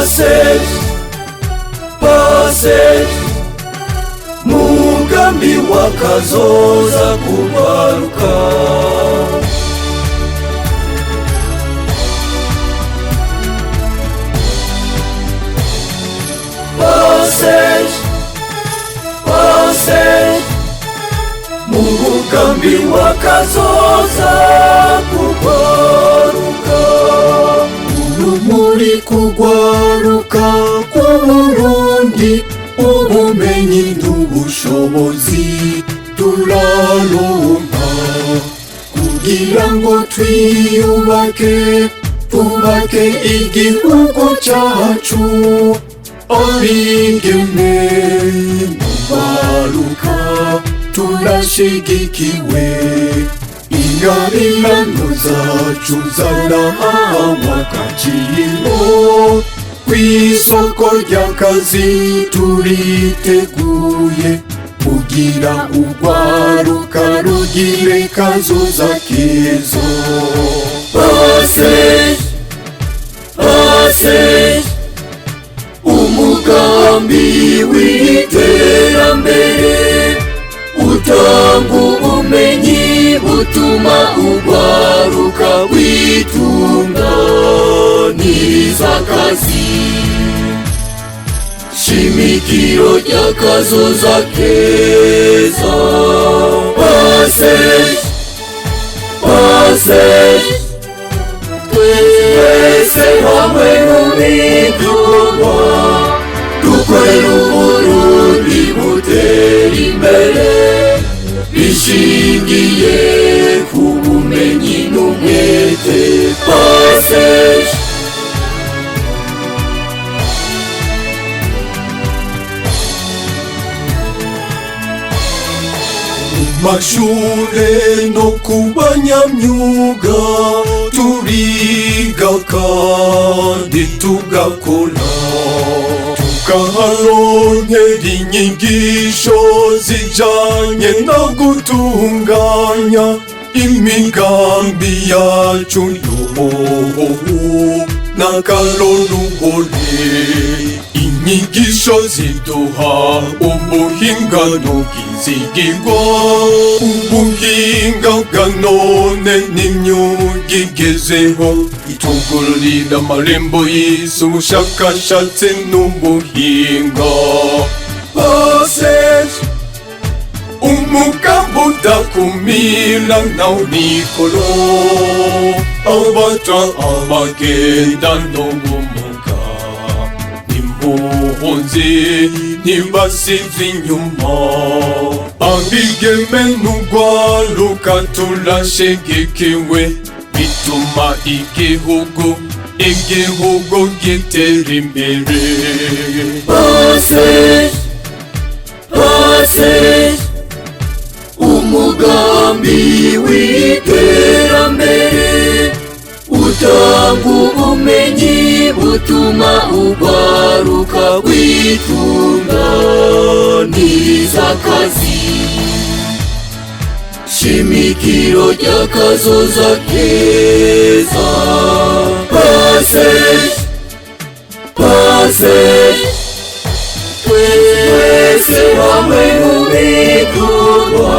Passage, passage, mugambi wakazoza kubaruka. Passage, passage, mugambi wakazoza kubaruka. Urumuri kugwaruka k'Uburundi, ubumenyi n'ubushobozi turaronka kugira ngo twiyubake, twubake igihugu cacu. Abigeme mugwaruka turashigikiwe, ingabirano zacu zarahawe agaciro kw'isoko ry'akazi. Turiteguye kugira urwaruka rugire kazoza keza. Passage, passage, umugambi w'iterambere utanga ubumenyi butuma urwaruka rwitunganiriza akazi, shimikiro ry'akazoza keza. Passage, passage, twese hamwe mu bikorwa dukorera Uburundi butera imbere bishingiye ku bumenyi n'umwete. Passage. Mashure no ku banyamyuga turiga kandi tugakora, tukaharonkera inyigisho zijanye no gutunganya imigambi yacu yohoho n'akaroruhore. Inyigisho ziduha ubuhinga n'ubwizigirwa, ubuhinga bwa none n'imyuga igezeho itugururira amarembo y'isi, ubushakashatsi n'ubuhinga. Passage, umugambi udakumira nawo nikoro, abaca abagenda n'ubumuga impunzi ntibasize inyuma. Abigeme n'urwaruka turashigikiwe, bituma igihugu gitera imbere. Passage, passage, umugambi w'iterambere utanga ubumenyi butuma urwaruka rwitunganiriza akazi, shimikiro ry'akazoza keza. Passage, passage, twese hamwe mu bikorwa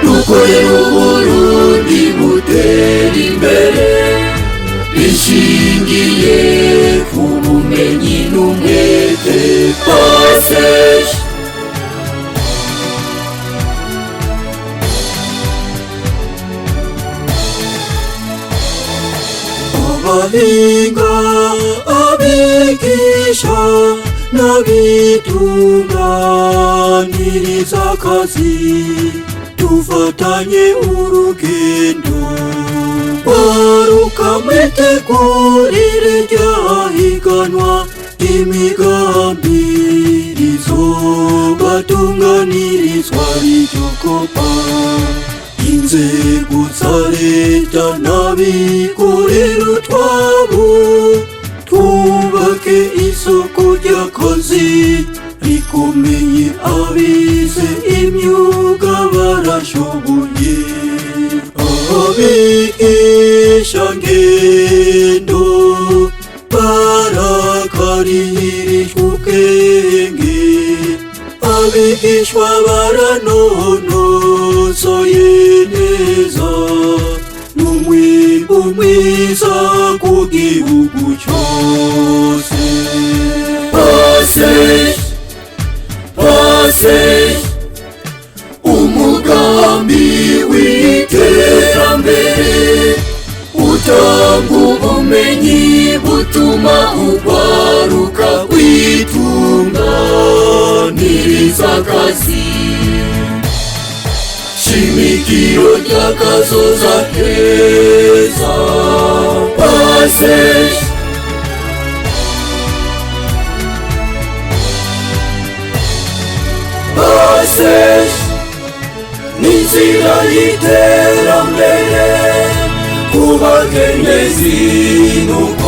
dukorera Uburundi butera imbere bishingiye ku bumenyi n'umwete. Passage. Abahinga, abigisha n'abitunganiriza akazi, dufatanye urugendo. Waruka mwitegurire ryahiganwa, imigambi rizobatunganirizwa riryokopa. Inzego za leta n'abikorera utwabo twubake isoko ry'akazi rikomeye. Abize imyuga barashoboye, abigisha ngendo. Bakarihirijwe ubwenge, abigishwa baranonosoye neza, n'umwimbu mwiza ku gihugu cyose. PACEJ, PACEJ, umugambi w'iterambere utanga ubumenyi butuma ugwaruka rwitunganiriza akazi, shimikiro ry'akazoza keza. PACEJ. PACEJ n'inzira y'iterambere ku bakenyezi n'ugwaruka.